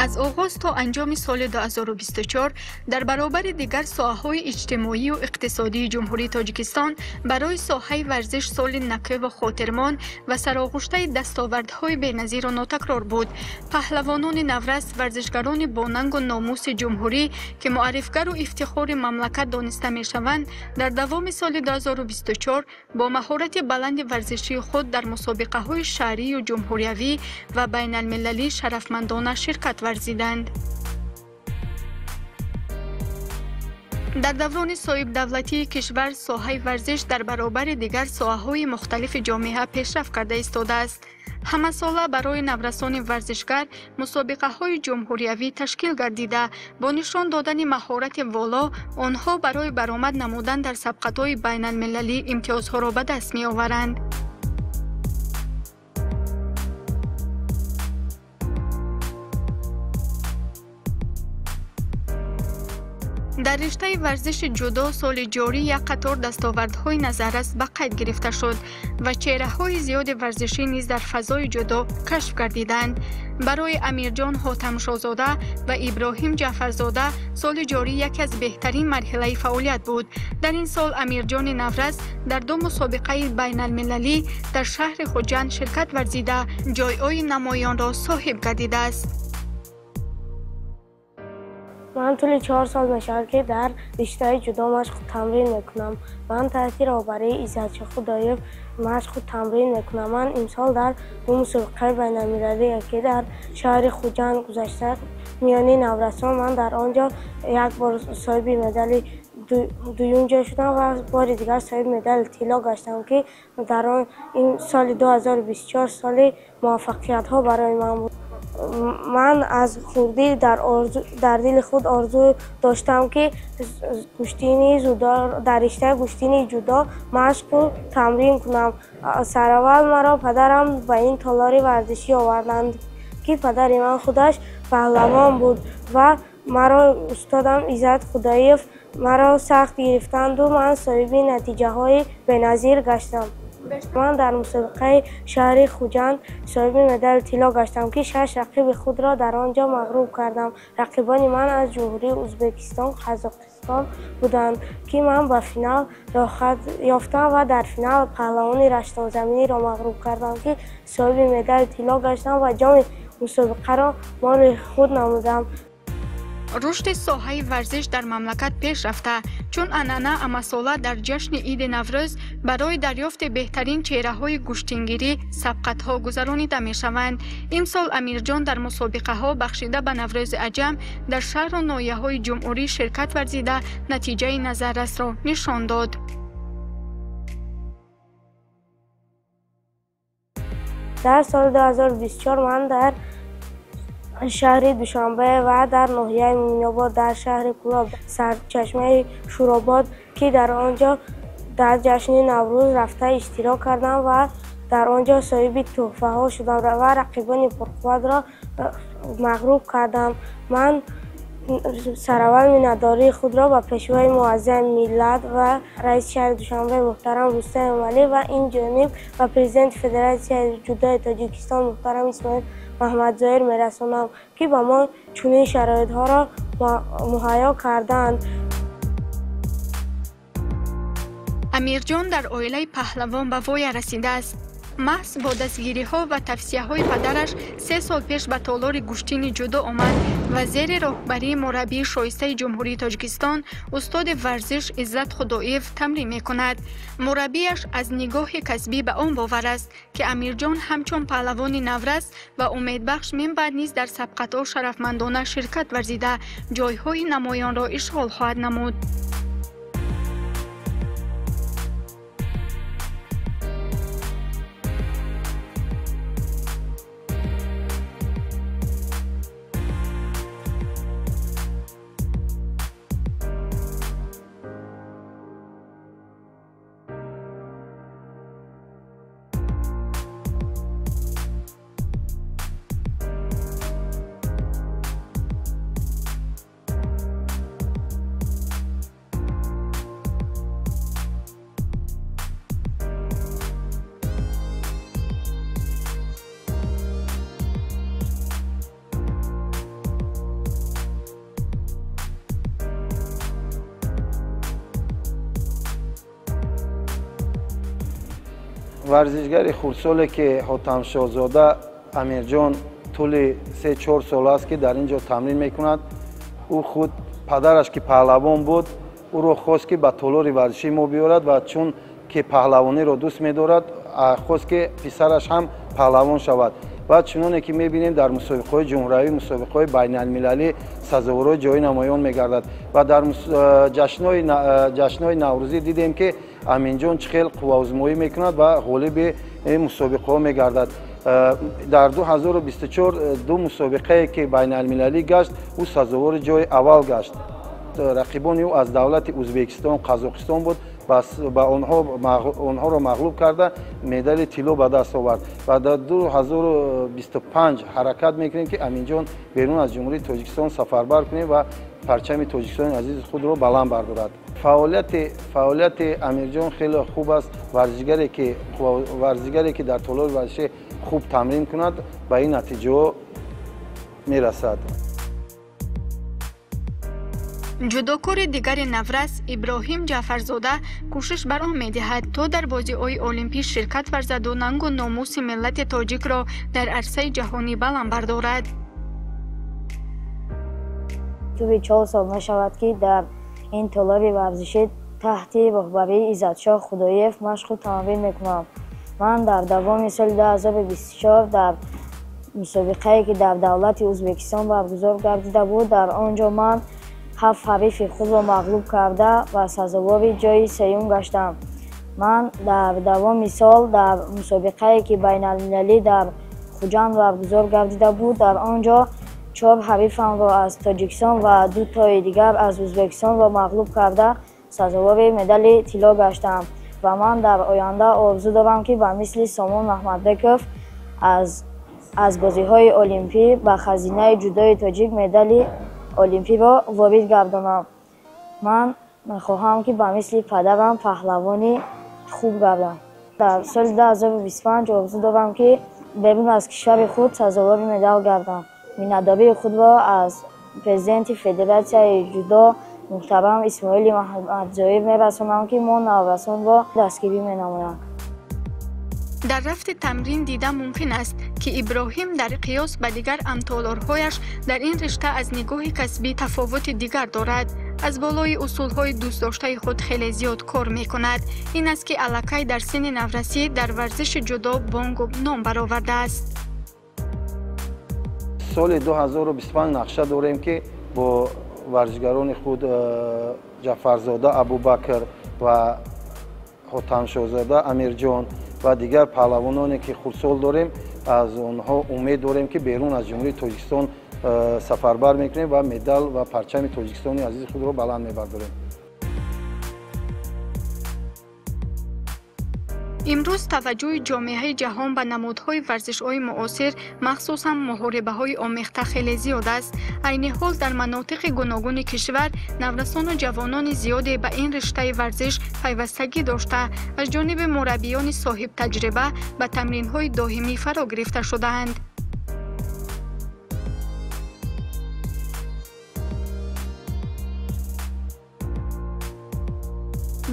Аз оғоз то анҷоми соли 2024 дар баробари дигар соҳаҳои иҷтимоию иқтисодии Ҷумҳурии Тоҷикистон барои соҳаи варзиш соли нақиву хотирмон ва сароғуштаи дастовардҳои беназиру нотакрор буд. Паҳлавонони наврас, варзишгарони бонангу номуси ҷумҳурӣ, ки муаррифгару ифтихори мамлакат дониста мешаванд, дар давоми соли 2024 бо маҳорати баланди варзишии худ дар мусобиқаҳои шаҳрию ҷумҳуриявӣ ва байналмилалӣ шарафмандона ширкат варзиданд. Дар даврони соҳибдавлатии кишвар соҳаи варзиш дар баробари дигар соҳаҳои мухталифи ҷомеа пешрафт карда истодааст. Ҳамасола барои наврасони варзишгар мусобиқаҳои ҷумҳуриявӣ ташкил гардида, бо нишон додани маҳорати воло онҳо барои баромад намудан дар сабқатҳои байналмилалӣ имтиёзҳоро ба даст меоваранд. Дар риштаи варзиши ҷудо соли ҷорӣ як қатор дастовардҳои назаррас ба қайд гирифта шуд ва чеҳраҳои зиёди варзишӣ низ дар фазои ҷудо кашф гардиданд. Барои Амирҷон Ҳотамшозода ва Иброҳим Ҷаъфарзода соли ҷорӣ яке аз беҳтарин марҳилаи фаъолият буд. Дар ин сол Амирҷони наврас дар ду мусобиқаи байналмилалӣ дар шаҳри Хуҷанд ширкат варзида, ҷойҳои намоёнро соҳиб гардидааст. Ман тӯли 4 сол мешавад, ки дар риштаи ҷудо машқу тамрин мекунам. Ман таҳти роҳбарии Иззатшо Худоев машқу тамрин мекунам. Ман имсол дар ду мусобиқаи байналмилалӣ, ки дар шаҳри Хуҷанд гузашта миёни наврасон, ман дар он ҷо як бор соҳиби медали дуюм ҷой шудам ва бори дигар соҳиби медали тилло гаштам, ки дар он ин соли 2024 соли муваффақиятҳо барои ман буд. Ман аз хурдӣ дар дили худ орзу доштам, ки дар риштаи гӯштини ҷудо машқу тамрин кунам. Сараввал маро падарам ба ин толори варзишӣ оварданд, ки падари ман худаш паҳлавон буд ва маро устодам Иззат Худоев маро сахт гирифтанду ман соҳиби натиҷаҳои беназир гаштам. Ман дар мусобиқаи шаҳри Хуҷанд соҳиби медали тилло гаштам, ки 6 рақиби худро дар он ҷо мағлуб кардам. Рақибони ман аз Ҷумҳурии Ӯзбекистон, Қазоқистон буданд, ки ман ба финал роҳхат ёфтам ва дар финал паҳлавони раштонзаминиро мағлуб кардам, ки соҳиби медали тилло гаштам ва ҷоми мусобиқаро моли худ намудам. Рушди соҳаи варзиш дар мамлакат пеш рафта, чун анъана амасола дар ҷашни иди Наврӯз барои дарёфти беҳтарин чеҳраҳои гӯштингирӣ сабқатҳо гузаронида мешаванд. Имсол Амирҷон дар мусобиқаҳо бахшида ба Наврӯзи аҷам дар шаҳру ноҳияҳои ҷумҳурӣ ширкат варзида, натиҷаи назаррасро нишон дод. Дар соли 2024 ман дар шаҳри Душанбе ва дар ноҳияи Муминобод, дар шаҳри Кӯлоб, сарчашмаи Шӯробод, ки дар он ҷо дар ҷашни Наврӯз рафта иштирок кардам ва дар он ҷо соҳиби тӯҳфаҳо шудам ва рақибони пурқувватро мағлуб кардам. Ман сараввал миннатдории худро ба пешвои муаззами миллат ва раиси шаҳри Душанбе муҳтарам Рустам Эмомалӣ ва ин ҷониб ба президенти Федератсияи ҷудои Тоҷикистон муҳтарам Исмоил Маҳмадзоир мерасонам, ки ба мо чунин шароитҳоро муҳайё карданд. Амирҷон дар оилаи паҳлавон ба воя расидааст. Маҳз бо дастгириҳо ва тавсияҳои падараш 3 сол пеш ба толори гӯштини ҷудо омад ва зери роҳбарии мураббии шоистаи Ҷумҳурии Тоҷикистон устоди варзиш Иззат Худоев тамрин мекунад. Мураббияш аз нигоҳи касбӣ ба он бовар аст, ки Амирҷон ҳамчун паҳлавони наврас ва умедбахш минбаъд низ дар сабқатҳо шарафмандона ширкат варзида, ҷойҳои намоёнро ишғол хоҳад намуд. Варзишгари хурдсоле ки Ҳотамшоҳзода Амирҷон тӯли 3-4 сол аст ки дар ин ҷо тамрин мекунад. Ӯ худ падараш ки паҳлавон буд, ӯро хост ки ба толори варзишии мо биёрад ва чун ки паҳлавониро дӯст медорад, хост ки писараш ҳам паҳлавон шавад. Ва чуноне ки мебинем дар мусобиқаҳои ҷумҳуриявӣ, мусобиқаҳои байналмилалӣ сазоворҳои ҷои намоён мегардад. Ва дар ҷашнҳои наврӯзӣ дидем ки Аминҷон чӣ хел қувваозмоӣ мекунад ва ғолиби мусобиқаҳо мегардад. Дар 2024 ду мусобиқае ки байналмилалӣ гашт, ӯ сазовори ҷои аввал гашт. Рақибони ӯ аз давлати Ӯзбекистон, Қазоқистон буд ва онҳоро мағлуб карда медали тилло ба даст овард. Ва дар 2025 ҳаракат мекунем ки Аминҷон берун аз Ҷумҳурии Тоҷикистон сафарбар кунем ва парчами Тоҷикистони азизи худро баланд бардорад. Фаъолияти Амирҷон хеле хуб аст. Варзишгаре ки дар толори варзишӣ хуб тамрин кунад, ба ин натиҷаҳо мерасад. Ҷудокори дигари наврас Иброҳим Ҷаъфарзода кӯшиш бар он медиҳад, то дар бозиҳои олимпӣ ширкат варзаду нангу номуси миллати тоҷикро дар арсаи ҷаҳонӣ баланд бардорад. Тӯли 4 сол мешавад ки дар ин толори варзишӣ таҳти роҳбарии Иззатшоҳ Худоев машқу тамрин мекунам. Ман дар давоми соли 2024 дар мусобиқае ки дар давлати Ӯзбекистон баргузор гардида буд, дар он ҷо ман 7 ҳарифи худро мағлуб карда ва сазовори ҷои сеюм гаштам. Ман дар давоми сол дар мусобиқае ки байналмилалӣ дар Хуҷанд баргузор гардида буд, дар он ҷо 4 ҳарифамро аз Тоҷикистон ва 2 тои дигар аз Ӯзбекистонро мағлуб карда сазовори медали тилло гаштам. Ва ман дар оянда орзу дорам ки ба мисли Сомон Маҳмадбеков аз бозиҳои олимпӣ ба хазинаи ҷудои тоҷик медали олимпиро ворид гардонам. Ман мехоҳам ки ба мисли падарам паҳлавони хуб гардам. Дар соли 2025 орзу дорам ки берун аз кишвари худ сазовори медал гардам. Миннатдории худро аз президенти Федератсияи ҷудо муҳтарам Исмоили Маҳмадзоир мерасонам ки мо наврасонро дастгирӣ менамоянд. Дар рафти тамрин дида мумкин аст ки Иброҳим дар қиёс ба дигар ҳамтолорҳояш дар ин ришта аз нигоҳи касбӣ тафовути дигар дорад. Аз болои усулҳои дӯстдоштаи худ хеле зиёд кор мекунад. Ин аст ки аллакай дар синни наврасӣ дар варзиши ҷудо бонгу ном баровардааст. Соли 2025 нақша дорем ки бо варзишгарони худ Ҷаъфарзода Абубакр ва Ҳотамшоҳзода Амирҷон ва дигар паҳлавононе ки хурдсол дорем, аз онҳо умед дорем ки берун аз Ҷумҳурии Тоҷикистон сафарбар мекунем ва медал ва парчами Тоҷикистони азизи худро баланд мебардорем. Имрӯз таваҷҷӯҳи ҷомеаи ҷаҳон ба намудҳои варзишҳои муосир, махсусан муҳорибаҳои омехта хеле зиёд аст. Айни ҳол дар манотиқи гуногуни кишвар наврасону ҷавонони зиёде ба ин риштаи варзиш пайвастагӣ дошта, аз ҷониби мураббиёни соҳибтаҷриба ба тамринҳои доимӣ фаро гирифта шудаанд.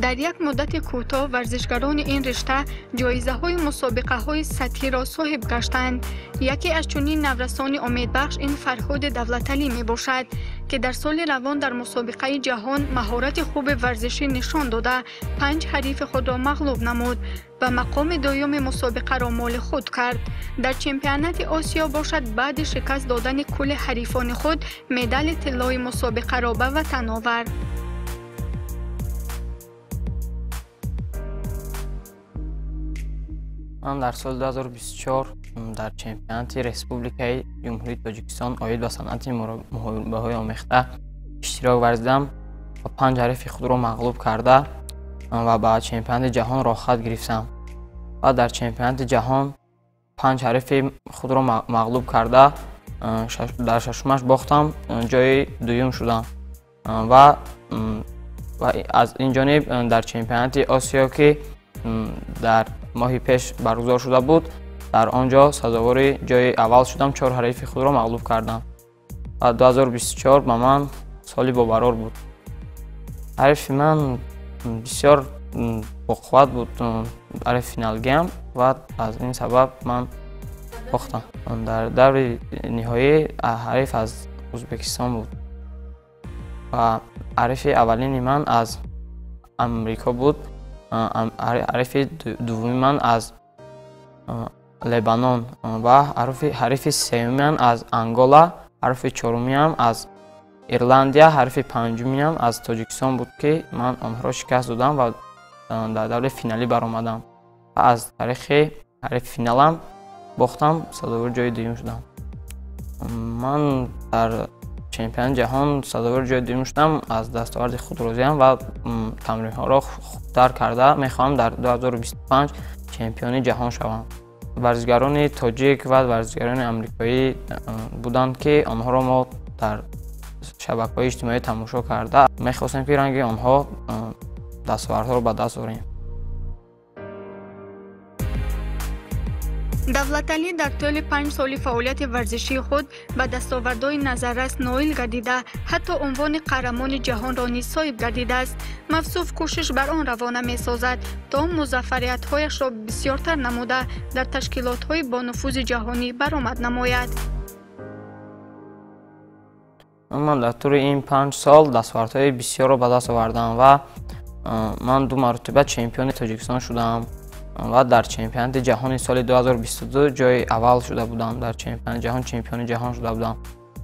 Дар як муддати кӯтоҳ варзишгарони ин ришта ҷоизаҳои мусобиқаҳои сатҳиро соҳиб гаштанд. Яке аз чунин наврасони умедбахш ин Фарҳоди Давлаталӣ мебошад, ки дар соли равон дар мусобиқаи ҷаҳон маҳорати хуби варзишӣ нишон дода, 5 ҳарифи худро мағлуб намуд ва мақоми дуюми мусобиқаро моли худ кард. Дар чемпионати Осиё бошад, баъди шикаст додани кулли ҳарифони худ медали тиллои мусобиқаро ба ватан овард. Ман дар соли 2024 дар чемпионати Республикаи Ҷумҳурии Тоҷикистон оид ба санъати муҳорибаҳои омехта иштирок варзидам ва 5 ҳарифи худро мағлуб карда ва ба чемпионати ҷаҳон роҳхат гирифтам. Ва дар чемпионати ҷаҳон 5 ҳарифи худро мағлуб карда, дар шашумаш бохтам, ҷои дуюм шудам. Ва аз ин ҷониб дар чемпионати Осиё, ки дар моҳи пеш баргузор шуда буд, дар он ҷо сазовори ҷои аввал шудам, 4 ҳарифи худро мағлуб кардам. Ва 2024 ба ман соли бобарор буд. Ҳарифи ман бисёр Боқувват буд ҳарифи финалгиам ва аз ин сабаб ман бохтам. Дар даври ниҳоӣ ҳариф аз Ӯзбекистон буд ва ҳарифи аввалини ман аз Амрико буд. Ҳарифи дуввуми ман аз Лебанон ва ҳарифи сеюми ман аз Ангола, ҳарифи чорумиам аз Ирландия, ҳарифи панҷумиам аз Тоҷикистон буд, ки ман онҳоро шикаст додам ва дар даври финалӣ баромадам ва аз тариқи ҳарифи финалам бохтам, сазовори ҷои дуюм шудам. Ман дар чемпионати ҷаҳон сазовори ҷои дуюм шудам, аз дастоварди худ розиам ва тамринҳоро хубтар карда мехоҳам дар 2025 чемпиони ҷаҳон шавам. Варзишгарони тоҷик ва варзишгарони амрикоӣ буданд, ки онҳоро мо дар шабакаҳои иҷтимоӣ тамошо карда мехостем, ки ранги онҳо дастовардҳоро ба даст орем. Давлаталӣ дар тӯли 5 соли фаъолияти варзишии худ ба дастовардҳои назаррас ноил гардида, ҳатто унвони қаҳрамони ҷаҳонро низ соҳиб гардидааст. Мавсуф кӯшиш бар он равона месозад, то музаффариятҳояшро бисёртар намуда дар ташкилотҳои бонуфузи ҷаҳонӣ баромад намояд. Ман дар тӯли ин 5 сол дастовардҳои бисёрро ба даст овардам ва ман 2 маротиба чемпиони Тоҷикистон шудам ва дар чемпионати ҷаҳони соли 2022 ҷои аввал шуда будам. Дар чемпионати ҷаҳон чемпиони ҷаҳон шуда будам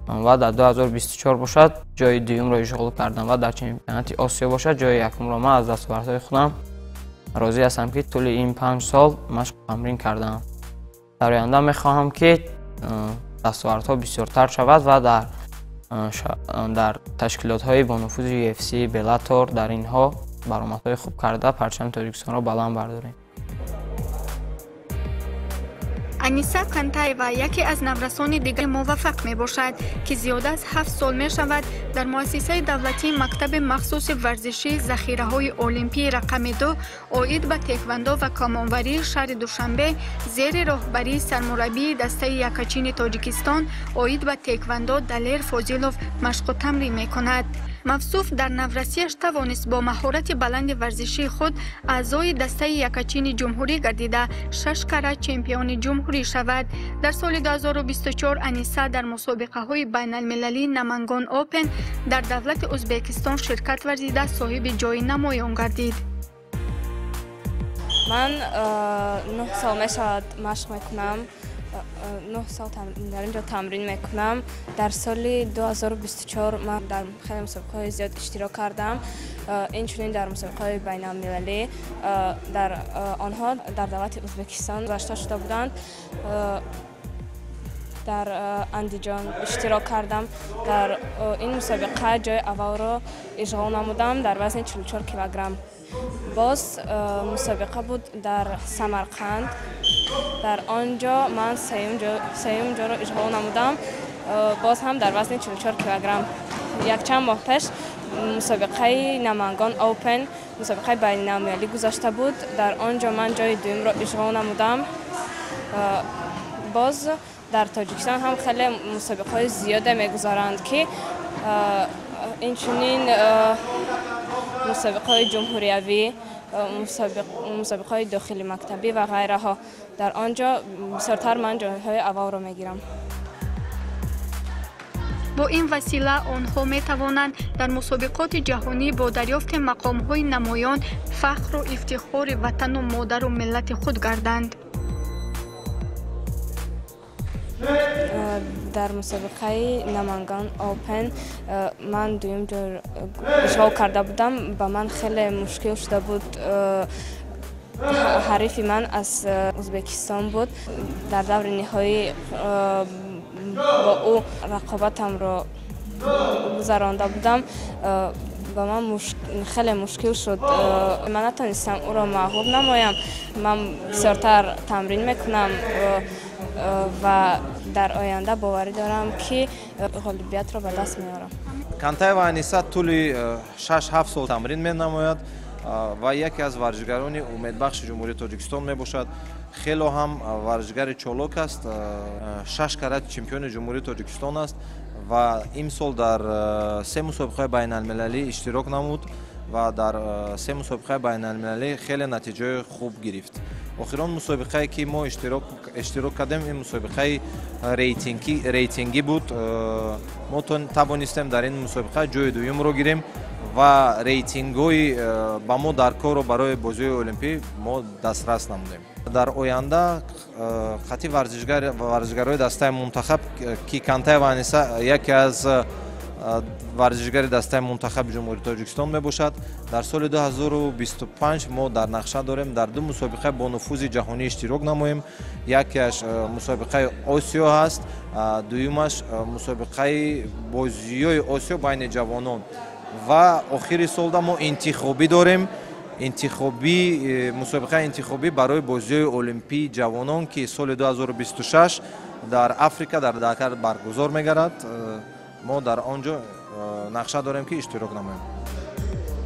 ва дар 2024 бошад ҷои дуюмро ишғол кардам ва дар чемпионати Осиё бошад ҷои якумро. Ман аз дастовардҳои худам розӣ ҳастам, ки тӯли ин 5 сол машқ тамрин кардам. Дар оянда мехоҳам, ки дастовардҳо бисёртар шавад ва дар ташкилотҳои бонуфузи UFC, Bellator дар инҳо баромадҳои хуб карда парчами Тоҷикистонро баланд бардорем. Аниса Кантаева яке аз наврасони дигари муваффақ мебошад, ки зиёда аз 7 сол мешавад дар муассисаи давлатии мактаби махсуси варзишии захираҳои олимпии рақами 2 оид ба теквандо ва камонварии шаҳри Душанбе зери роҳбарии сармураббии дастаи якачини Тоҷикистон оид ба теквандо Далер Фозилов машқу тамрин мекунад. Мавсуф дар наврасияш тавонист бо маҳорати баланди варзишии худ аъзои дастаи якачини ҷумҳурӣ гардида 6 карра чемпиони ҷумҳурӣ шавад. Дар соли 2024 Аниса дар мусобиқаҳои байналмилалии Намангон Опен дар давлати Ӯзбекистон ширкат варзида соҳиби ҷои намоён гардид. Ман 9 сол мешавад машқ мекунам. 9 сол дар ин ҷо тамрин мекунам. Дар соли 2024 ман дар хеле мусобиқаҳои зиёд иштирок кардам, инчунин дар мусобиқаҳои байналмилалӣ. Дар онҳо дар давлати Ӯзбекистон гузашта шуда буданд. Дар Андиҷон иштирок кардам. Дар ин мусобиқа ҷои аввалро ишғол намудам дар вазни 44 килограмм. Боз мусобиқа буд дар Самарқанд. Дар он ҷо ман сеюм ҷоро ишғол намудам, боз ҳам дар вазни 44 килограмм. Якчанд моҳ пеш мусобиқаи Намангон Опен, мусобиқаи байналмилалӣ гузашта буд. Дар он ҷо ман ҷои дуюмро ишғол намудам. Боз дар Тоҷикистон ҳам хеле мусобиқаҳои зиёде мегузаранд, ки инчунин мусобиқаҳои ҷумҳуриявӣ, мусобиқаҳои дохили мактабӣ ва ғайраҳо. Дар он ҷо бисёртар ман ҷойҳои аввалро мегирам. Бо ин васила онҳо метавонанд дар мусобиқоти ҷаҳонӣ бо дарёфти мақомҳои намоён фахру ифтихори ватану модару миллати худ гарданд. Дар мусобиқаи Наманган Опен ман дуюм ҷой ишғол карда будам. Ба ман хеле мушкил шуда буд. Ҳарифи ман аз Ӯзбекистон буд. Дар даври ниҳоӣ бо ӯ рақобатамро гузаронда будам. Ба ман хеле мушкил шуд. Ман натонистам ӯро мағлуб намоям. Ман бисёртар тамрин мекунам ва дар оянда боварӣ дорам, ки ғолибиятро ба даст меорам. Кантаева Аниса тӯли 6-7 сол тамрин менамояд ва яке аз варзишгарони умедбахши Ҷумҳурии Тоҷикистон мебошад. Хело ҳам варзишгари чолок аст, 6 карра чемпиони Ҷумҳурии Тоҷикистон аст ва имсол дар 3 мусобиқаи байналмилалӣ иштирок намуд. ва дар 3 мусобиқаи байналмилалӣ хеле натиҷаҳои хуб гирифт. Охирон мусобиқае ки мо иштирок кардем, ин мусобиқаи рейтингӣ буд. Мо тавонистем дар ин мусобиқа ҷои дуюмро гирем ва рейтингҳои ба мо дар корро барои бозиҳои олимпӣ мо дастрас намудем. Дар оянда қатъи варзишгарои дастаи мунтахаб, ки Кантаева Аниса яке аз варзишгари дастаи мунтахаби Ҷумҳурии Тоҷикистон мебошад. Дар соли 2025 мо дар нақша дорем дар 2 мусобиқаи бо нуфузи ҷаҳонӣ иштирок намоем. Якеаш мусобиқаи Осиё ҳаст, дуюмаш мусобиқаи бозиҳои Осиё байни ҷавонон. Ва охири солда мо интихобӣ дорем, мусобиқаи интихобӣ барои бозиҳои олимпии ҷавонон, ки соли 2026 дар Африка дар Дакар баргузор мегардад. Мо дар он ҷо нақша дорем, ки иштирок намоем.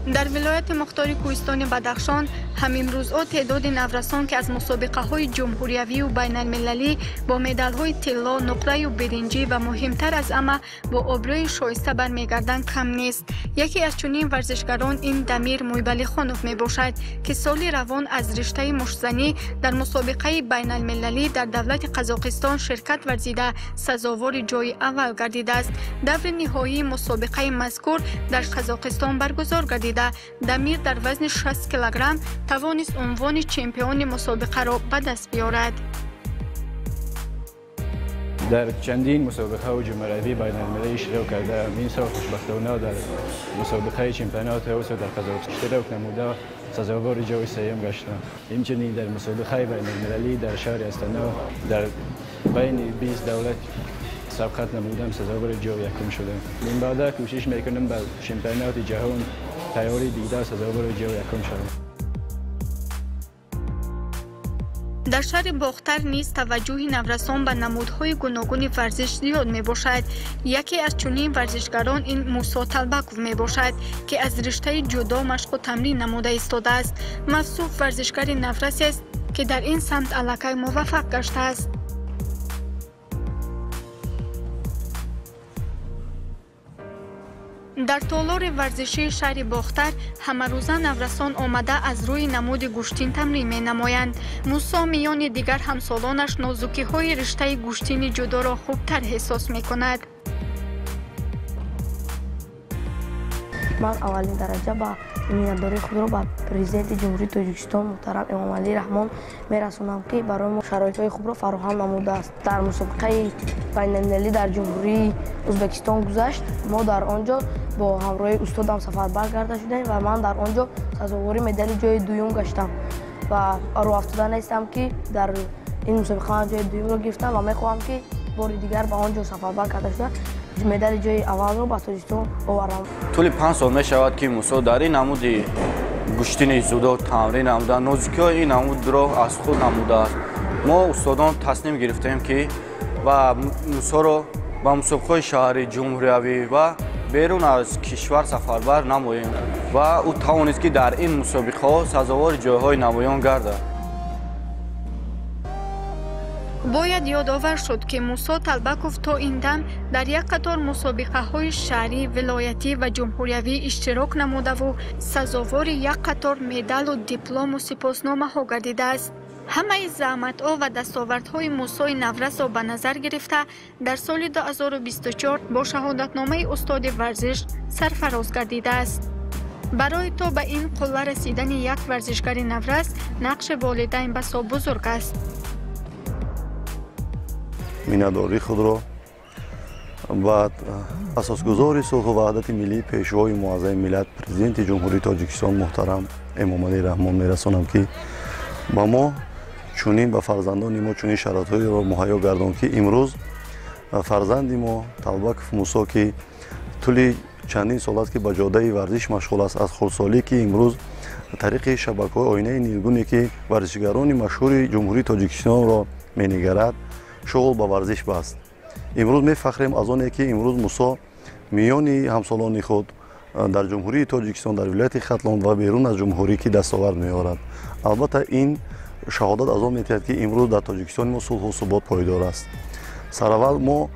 Дар вилояти мухтори кӯҳистони Бадахшон ҳамимрӯзҳо теъдоди наврасон, ки аз мусобиқаҳои ҷумҳуриявию байналмилалӣ бо медалҳои тилло, нуқраю биринҷӣ ва муҳимтар аз ҳама бо обрӯи шоиста бармегарданд, кам нест. Яке аз чунин варзишгарон ин Дамир Муйбалихонов мебошад, ки соли равон аз риштаи муштзанӣ дар мусобиқаи байналмилалӣ дар давлати Қазоқистон ширкат варзида сазовори ҷои аввал гардидааст. Даври ниҳоии мусобиқаи мазкур дар Қазоқистон баргузор гардида, Дамир дар вазни 60 килограмм тавонист унвони чемпиони мусобиқаро ба даст биёрад. Дар чандин мусобиқа ва ҷумҳуриявӣ байналмилалӣ иштирок кардаам. Ин сол хушбахтона дар мусобиқаи чемпионати Осиё дар Қазоқистон иштирок намуда сазовори ҷои сеюм гаштам. Инчунин дар мусобиқаи байналмилалӣ дар шаҳри Астана дар байни 20 давлат сабқат намудам, сазовори ҷои якум шудам. Минбаъда кӯшиш мекунам ба чемпионати ҷаҳон тайёрӣ дида сазовори ҷои якум шавам. Дар шаҳри Бохтар низ таваҷҷӯҳи наврасон ба намудҳои гуногуни варзиш зиёд мебошад. Яке аз чунин варзишгарон ин Мусо Талбаков мебошад, ки аз риштаи ҷудо машқу тамрин намуда истодааст. Мавсуф варзишгари наврасест, ки дар ин самт аллакай муваффақ гаштааст. Дар толори варзишии шаҳри Бохтар ҳамарӯза наврасон омада аз рӯи намуди гӯштин тамрин менамоянд. Мусо миёни дигар ҳамсолонаш нозукиҳои риштаи гӯштини ҷудоро хубтар эҳсос мекунад. Ман аввалин дараҷа ба миннатдории худро ба президенти Ҷумҳурии Тоҷикистон муҳтарам Эмомалӣ Раҳмон мерасонам, ки барои мо шароитҳои хубро фароҳам намудааст. Дар мусобиқаи байналмилалӣ дар Ҷумҳурии Ӯзбекистон гузашт, мо дар он ҷо бо ҳамроҳи устодам сафарбар карда шудем ва ман дар он ҷо сазовори медали ҷои дуюм гаштам ва рӯҳафтода нестам, ки дар ин мусобиқа ман ҷои дуюмро гирифтам ва мехоҳам, ки бори дигар ба он ҷо сафарбар карда шуда медали ҷои аввалро ба Тоҷикистон оварам. Тӯли 5 сол мешавад, ки Мусо дар ин намуди гӯштини ҷудо тамрин намуда, нозукиҳои ин намудро аз худ намудааст. Мо устодон тасним гирифтем, ки ва Мусоро ба мусобиқаҳои шаҳрӣ, ҷумҳуриявӣ ва берун аз кишвар сафарбар намоем ва ӯ тавонист, ки дар ин мусобиқаҳо сазовори ҷойҳои намоён гардад. Бояд ёдовар шуд, ки Мусо Талбаков то ин дам дар як қатор мусобиқаҳои шаҳрӣ, вилоятӣ ва ҷумҳуриявӣ иштирок намудаву сазовори як қатор медалу диплому сипосномаҳо гардидааст. Ҳамаи заҳматҳо ва дастовардҳои Мусои наврасро ба назар гирифта, дар соли 2024 бо шаҳодатномаи устоди варзиш сарфароз гардидааст. Барои то ба ин қулла расидани як варзишгари наврас нақши волидайн басо бузург аст. Миннатдории худро ба асосгузори сулҳу ваҳдати миллӣ, пешвои муаззами миллат, президенти Ҷумҳурии Тоҷикистон муҳтарам Эмомалӣ Раҳмон мерасонам, ки ба мо чунин, ба фарзандони мо чунин шароитҳоеро муҳайё гардонд, ки имрӯз фарзанди мо Талбаков Мусо, ки тӯли чандин сол аст, ки ба ҷодаи варзиш машғул аст, аз хурдсолӣ, ки имрӯз тариқи шабакаҳои оинаи нилгуне, ки варзишгарони машҳури Ҷумҳурии Тоҷикистонро менигарад, шуғл ба варзиш баст. Имрӯз мефахрем аз оне, ки имрӯз Мусо миёни ҳамсолони худ дар Ҷумҳурии Тоҷикистон, дар вилояти Хатлон ва берун аз ҷумҳурӣ ки дастовард меорад. Албатта, ин шаҳодат аз он метиҳад, ки имрӯз дар Тоҷикистони мо сулҳу субот пойдор аст. Сараввал мо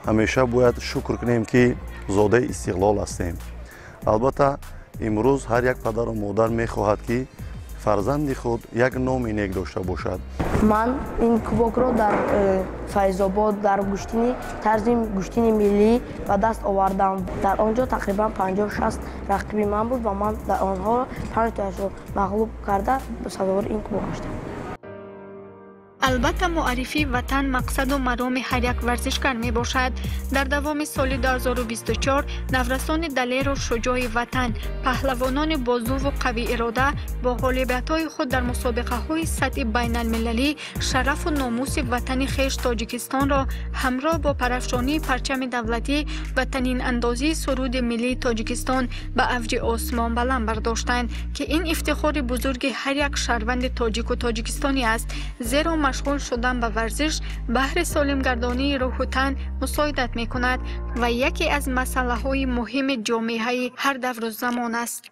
ҳамеша бояд шукр кунем, ки зодаи истиқлол ҳастем. Албатта, Имрӯз ҳар як падару модар мехоҳад, ки фарзанди худ як номи нек дошта бошад. Ман ин кубокро дар Файзобод дар гӯштини тарзи гӯштини миллӣ ба даст овардам. Дар он ҷо тақрибан 50-60 рақиби ман буд ва ман дар онҳоро 5 тояшро мағлуб карда, сазовори ин кубок гаштам. Албатта, муаррифии ватан мақсаду мароми ҳар як варзишгар мебошад. Дар давоми соли 2024 наврасони далеру шуҷои ватан, паҳлавонони бозуву қавиирода бо ғолибиятҳои худ дар мусобиқаҳои сатҳи байналмилалӣ шарафу номуси ватани хеш Тоҷикистонро ҳамроҳ бо парафшонии парчами давлатӣ ва танинандозии суруди миллии Тоҷикистон ба авҷи осмон баланд бардоштанд, ки ин ифтихори бузурги ҳар як шаҳрванди тоҷику тоҷикистонӣ аст, зеро машғул шудан ба варзиш баҳри солимгардонии рӯҳу тан мусоидат мекунад ва яке аз масъалаҳои муҳими ҷомеаи ҳар давру замон аст.